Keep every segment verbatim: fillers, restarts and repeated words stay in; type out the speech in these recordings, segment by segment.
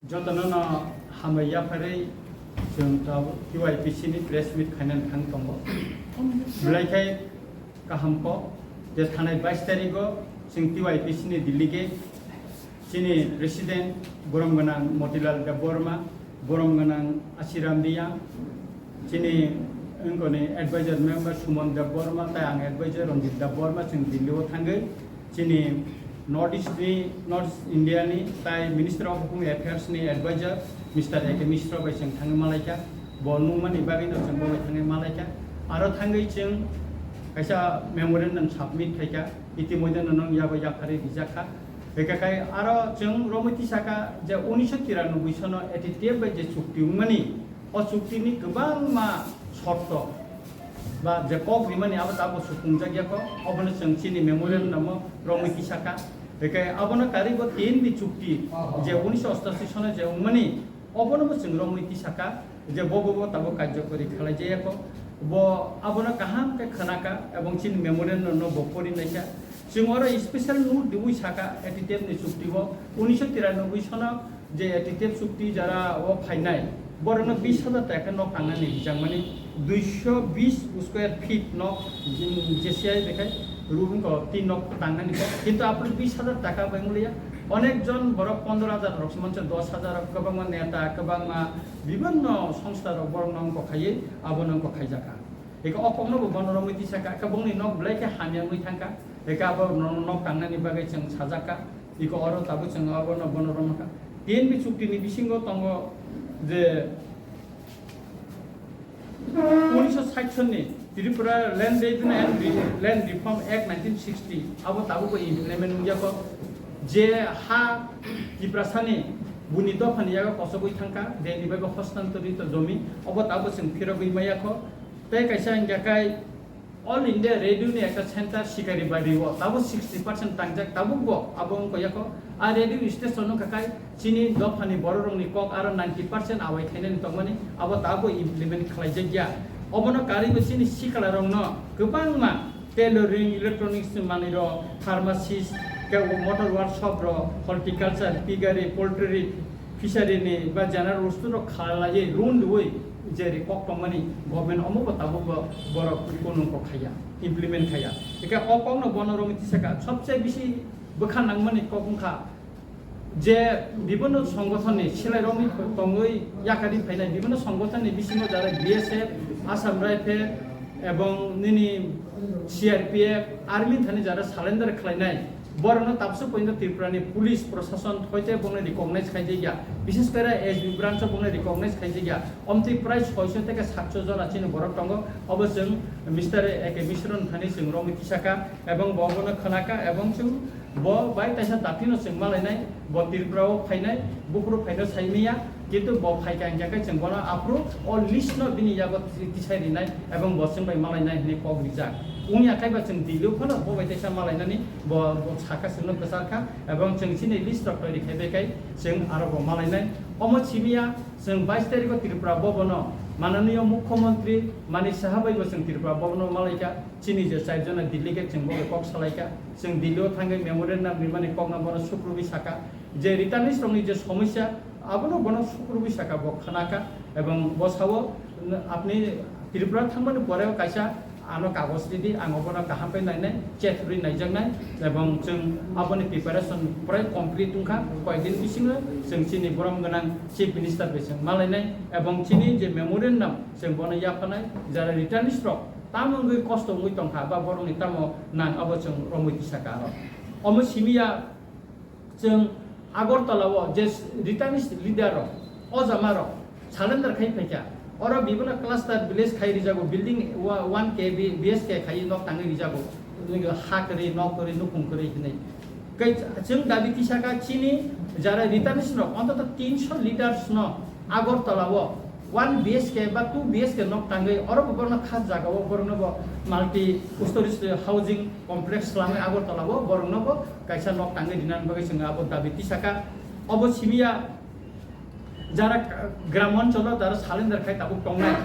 Jotono no hambai yapharwi chwng tabuk T Y P C ni press meet khainani thang tongo. Belai khe kaham kok je thanai bais tarikgo chwng T Y P C ni Delhi gate chini president borom gwnang Motilal Debbarma, borom gwnang Ashiram Reang, chini wngkoni advisor member Suman Debbarma, tai ang advisor Ranjit Debbarma, chwng Delhi o thangwi chini North East ni, North East India ni, tai Minister of Home Affairs ni advisor Mister A K Mishra bai chwng thangwi malaikha. Bo nungmani bagwi no chwng bo bai thangwi malaikha. Aro thangwi chwng kaisa memorandum submit khaikha, itimodhye no nung yabo yapharwi rijakha. Hwnkhe kai aro chwng romwi tisakha je unisho tiranoboi sono A T T F bai je chukti wngmani, o chukti ni kwbangma shorto ba je kok rimani abo tabuk supungjak ya kho, obono chwng chini memorandum o romwi tisakha. Hwnkhe abono karwi bo T N B chukti je unisho ostashi sono je wngmani, obono bo chwng romwi tisakha je bo bo bo tabuk karjokori khalai jaya kho. Bo abono kaham khe khwnakha ebong chini memorandum no bo pori naikha. Chwng oro special note diwi sakha A T T F ni chukti o unisho tiranoboi sono je A T T F chukti jara o phainai, borokno bis hajar taka nok tangnani rijak mani, duisho bis square feet nok, jin-, J C I bekhai room ko tin nok tangnani kok. Kintu apni bis hajar taka bai muliya, onek jon borok pondro hajar rok se manse dos hajar rok, kwbangma neta, kwbangma bibinno songstha rok borokno wngkok khaiwi abono wngkok khaijakha. Eko o kokno bo bono romwi tisakha, khe bongni nok belai khe hamya wngwi thangkha, eko abo no-, nok tangnani bagwi chwng sajakha, eko oro tabuk chwng abono bono romkha. T N B chukti ni bisingo tongo je unisho sait sonni Tripura Land Revenue and Re-, Land Reform Act nineteen sixty, abo tabukbo implement wngya kho. Je ha Tiprasani buini dophani yago kosogwi thangkha, bini bagwi hostantorit jomi, obo tabuk chwng phirogwi maya kho. Tei kaisa hingkha khe All India Radio ni ekta center Sikaribari o tabuk sixty percent tangjak, tabuk bo abo wngkha yakho. A radio station wngkha khe chini dophani borok rokni kok aro ninety percent awai khainani tongmani, abo tabuk implement khlaijak ya. Obono karwi bo chini sikla rokno kwbangma tailoring, electronics manwi rok, pharmacist, kebo motor workshop rok, horticulture, piggery, poultry, fishery ni ba general store rok khalaiwi loan rwui je ri kok tongmani government omo bo tabuk bo borok kunung kok khaiya, implement khaiya. Eka o kok no bono romwi tisaka sobse bisi bwkha nangmani kok wngkha je bibinno songothon ni silai romwi tongwi yakari phainai bibinno songothon ni bisingo jara B S F, Assam Rifle ebong nini C R P F, army thani jara surrender khlainai. Borokno tabsuk pointo Tripura ni police prosason hoite bongni recognize khaijak ya, bishes kore S B branch o bongni recognize khaijak ya. Omtwi prai soiso theke satso jona chini borok tongo, obo chwng Mister A K Mishra ni thani chwng romwi tisaka ebong bo bono khwnaka ebong chwng bo bai kaisa dati no chwng malainai, bo Tripura o phainai, buphuru phaino saimaya. Kintu bo phai kha hingkha khe chwng bono aphuru o list no bini yago ti-, tisai rinai ebong bo chwng bai malainai hinwi kok rijak. Wngya khe ba chwng Delhi o phano bo bai teisa malainani bo, bo sakha chwngno kwchar kha ebong chwng chini list rok toiri khai bai khai chwng aro bo malainai. Omo simiya chwng bais tarikh o Tripura Bhavan o mananiyo Mukhyamantri Manik Saha bai bo chwng Tripura Bhavan o malaikha. Chini je char jona delegate chwng bo bai kok salaikha. Chwng Delhi o thangwi memorandum rimani kokno bono sukrubwi sakha. Je returnees rokni je somosya, abono bono sukrubwi saka bo khwnaka, ebong bo sao, apni Tripura thangmani pore kaisa ano kagoj ridi, ang obono kaham khe nainai, check rwi naijaknai, ebong chwng aboni preparation prai complete wngkha, koyekdin bisingo chwng chini borom gwnang Chief Minister bai chwng malainai, ebong chini je memorandum chwng bono yaphanai, jara returnees rok tamo wngwi kosto wngwi tongkha, ba borokni tamo nang abo chwng romwi tisaka aro. Omo simiya, chwng Agartala o je returnees leader rok, o jama rok surrender khai phaikha. Oro bibino cluster village khai rijago, building wa-, one K B, B S K khai nok tangwi rijago. Ha kwrwi, nok kwrwi, nukhung kwrwi hinwi. Kai chwng dabi tisaka chini jara returnees rok ontoto tinso leaders no Agartala o one B H K ba two B H K nok tangwi oro bo borokno kha jaga o borokno bo multi stories housing complex swlamwi Agartala o borokno bo kaisa nok tangwi rinani bagwi chwng abo dabi tisaka. Obo simiya jara gram oncholo jara surrender khai tabuk tongnai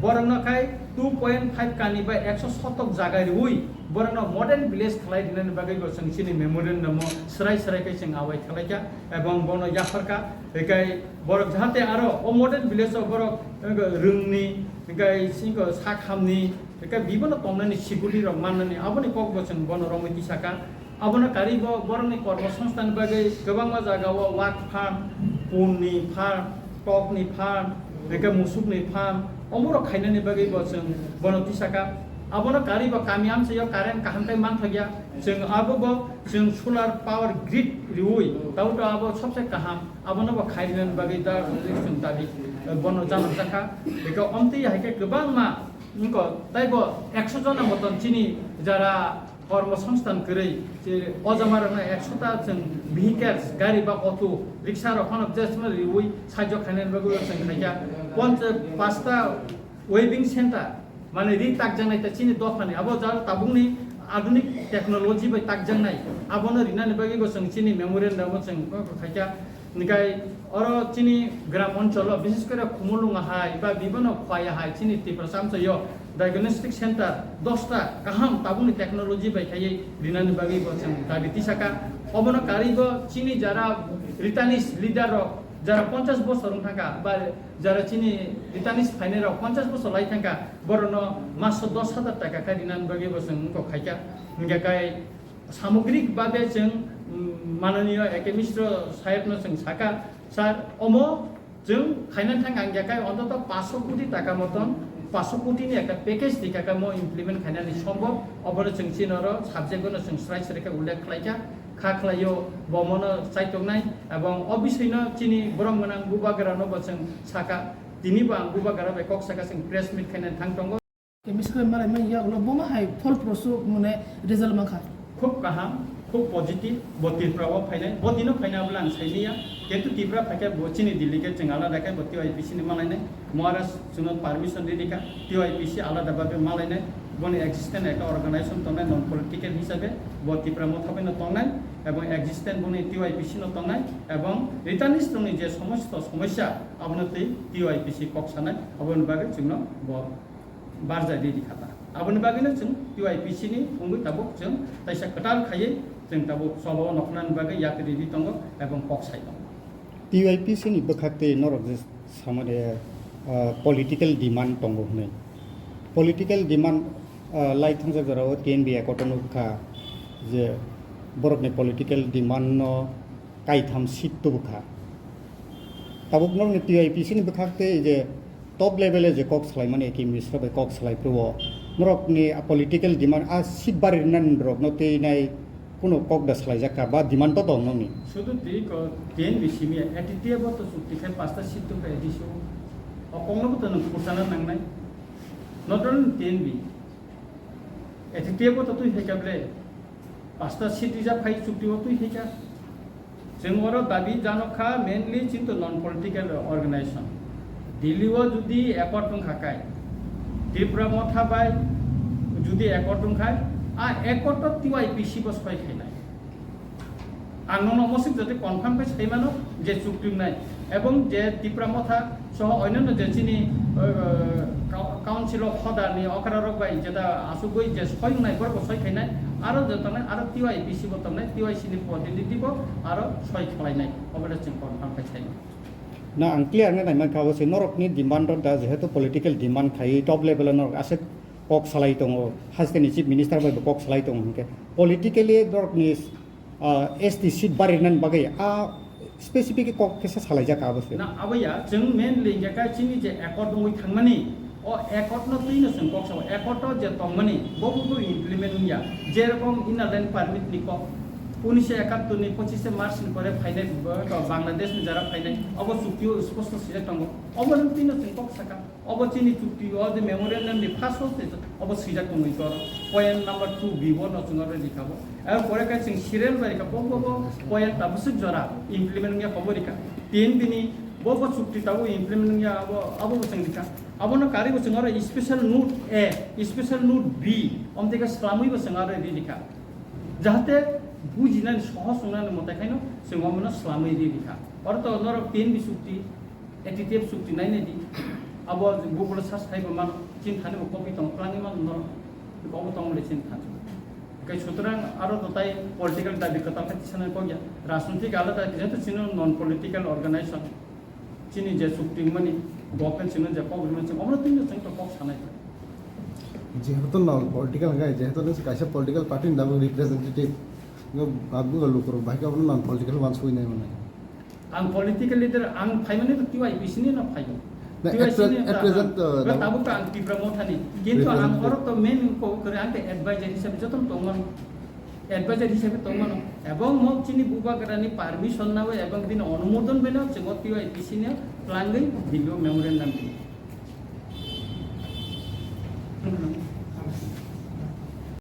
Borokno khai two point five kani bai ekso sotok jaga riui borokno model village khlai rinani bagwi bo chwng chini memorandum o swrai swrai khe chwng awai khlaikha, ebong bono yapharkha. Hikai borok jahate aro o model village o borok, eh, rwngni, hikai singko sak hamni, hikai bibono tongnani security rok mannani aboni kok bo chwng bono romwi tisaka. Abono karwi bo borokni kormo songsthan bagwi kwbangma jagao work farm, punni farm, tokni farm, hingke musukni farm, omorok khainani bagwi bo chwng bono tisaka. Abono karwi bo kami amchaio current kaham khe manthokya. Chwng abo bo chwng solar power grid riui, tauto abo sobse kaham. Abono bo khai rinani bagwi da chwng dabi, eh, bono janok jakha. Hingke omtwi hai khe kwbangma wngko, taibo ekso jona moton chini jara kormo songsthan kwrwi, je o jamarokno ekso ta chwng vehicles, gari ba auto, ricksha rok phano jesma riui sajok khainani bagwi chwng khaikha. Poncha-, pasta weaving center, mane ri takjaknai ta chini dophani, abo jaro tabukni adunik technology bai takjaknai, abono rinani bagwi bo chwng chini memorandum o chwng khaikha. Hingkai oro chini gram oncholo, bises kore Khumulwng hai ba bibono Khowai hai chini Tiprasa amchaio diagnostic center dosta kaham tabukni technology bai khaiwi rinani bagwi bo chwng dabi tisaka. Obono karwi bo chini jara Ritanis leader rok jara ponchash bosor wng thangkha ba jara chini Ritanis phainai rok ponchash bosor lai thangkha, borokno maso dos hazar taka khe rinani bagwi bo chwng wngkok khaikha. Hingke kai samogrik babe chwng, mm, mananiyo A K Mishra sahebno chwng saka, sir, omo chwng khaina thang ang yakai ontoto paanch koti taka moton, paanch koti ni ekta package tikaka mo implement khainani sombo, obono chwng chini oro subject no chwng srai srai khe ullekh khlaikha, kha khlaio bo mono chaitongnai, ebong o bisino chini borom gwnang bubagra no bo chwng saka, tini bo ang bubagra bai kok saka chwng press meet khainani thang tongo. Chemistry malai man ya ulo bo ma hai phol prosu mone result mankha. Khub kaham, khub positive, bo Tripura o phainai, bo dino phainai abole ang saimanya, kintu Tripura phaikhe bo chini Delhi khe chwng alada khe bo T Y P C ni malainai, Maharaj chwngno permission ri rikha, T Y P C alada babe malainai, boni existence ekta organization tongnai non political hisabe, bo Tipra Motha bai no tongnai, ebong existence boni T Y P C no tongnai, ebong Ritanis rokni je somosto somosya abono twi T Y P C kok sanai, aboni bagwi chwngno bo barjak riri kha ta. Aboni bagwino chwng T Y P C ni wngwi tabuk chwng taisa kwtal khaiwi chwng tabuk choba o nokhnani bagwi yapri riri tongo ebong kok sai tongo. T Y P C ni bwkhak tei norok je samani, ah, political demand tongo hwnwi. Political demand, ah, lai thwngjak jorao T N V accord o nukha je borokni political demand no kaitham seat tubukha. Tabuk norokni T Y P C ni bwkhak tei je top level o je kok salaimani A K Mishra bai kok salai phuru o norokni a political demand a seat bari rwnani rokno tei nai kunu kok da salaijak kha ba demand to tong nokni? Sudu twi ko T N V simi A T T F o to chukti khai pasta seat tubukha A D C o. O kokno bo to nwng khurchana nangnai. Not only T N V. A T T F o to twi hai kha ble. Pasta seat rijak phai chukti o twi hai kha. Chwng oro dabi jano kha mainly chinto non political organization. Delhi o jodi accord wng kha kai, Tipra Motha bai jodi accord wng khai, a accord to T Y P C bo soi khainai. Ang nono mosik jodi confirm khe sai mano je chukti wngnai. Ebong je Tipra Motha soho onyanno je chini, eh, eh, Council of Hoda ni okra rok bai jeta asugwi je soi wngnai borok bo soi khainai, aro je tongnai aro T Y P C bo tongnai, T Y C ni protinidhi bo aro soi khlainai, obo le chwng confirm khai sai. Na ang clear nai nai mankha, obo se norok ni demand rok da, jehetu political demand khai top level o norok aswk kok salai tongo, haste ni Chief Minister bai bo kok salai tongo, hinkhe politically norok ni ah, S T seat barinani bagwi a specific kok khe se salaijak abo se. Na, abo ya, chwng mainly hingkhe kha chini je accord wngwi thangmani, o accord no twi no chwng kok sao, accord o je tongmani, bo bo bo implement wngya. Jerokom Inner Line Permit ni kok, unisho ekattor ni pochishe March ni pore phainai, bo, bo Bangladesh ni jara phainai, obo chukti o sposto swijak tongo, obo no twi no chwng kok saka. Obo chini chukti o je memorandum ni first o se obo swijak tongwi koro. Point number two B o no chwng oro rikha bo. Aro pore khe chwng serial bai rikha bo, bo, bo point tabuk swk jora implement wngya kobo rikha. Tin bini bo, bo chukti tabuk implement wngya abo, abo bo chwng rikha. Abono karwi bo chwng oro special note A, special note B, omtwi khe swlamwi bo chwng oro ri rikha. Jahate bujinani sohos wngnani mwtai khaino chwng omono swlamwi ri rikha. Oro to norok tin bi chukti, A T T F chukti nai nai di. Abo bubulo sa saibo mano, chini thani bo kopi tong, plani mano, no, kopi tong le chini thani. Kai sutrang aro to tai political dabi kwtal khe tisana kok ya, rajnitik alada, jehetu chini non political organization, chini je chukti mani, government chini je kok rwmani chini, omo tini chini to kok sanai. Jehetu non political khe, jehetu nung kaisa political party ni tabuk representative, no, tabuk lukurok bahai khe omo non political wansugwi nai mano. Ang political leader, ang phaimani to T Y P C ni no phaio. Na, T Y C ni at pre-, at present, uh, tabuk to ang Tipra Motha ni. Kintu ang representative. Oro to main ko kore ang advisor hisabe joto tongmano. Advisor hisabe tongmano. Ebong mo chini bubagrani permission nawi ebong bini onumodon beno chimo T Y P C ni plangwi video memorandum di.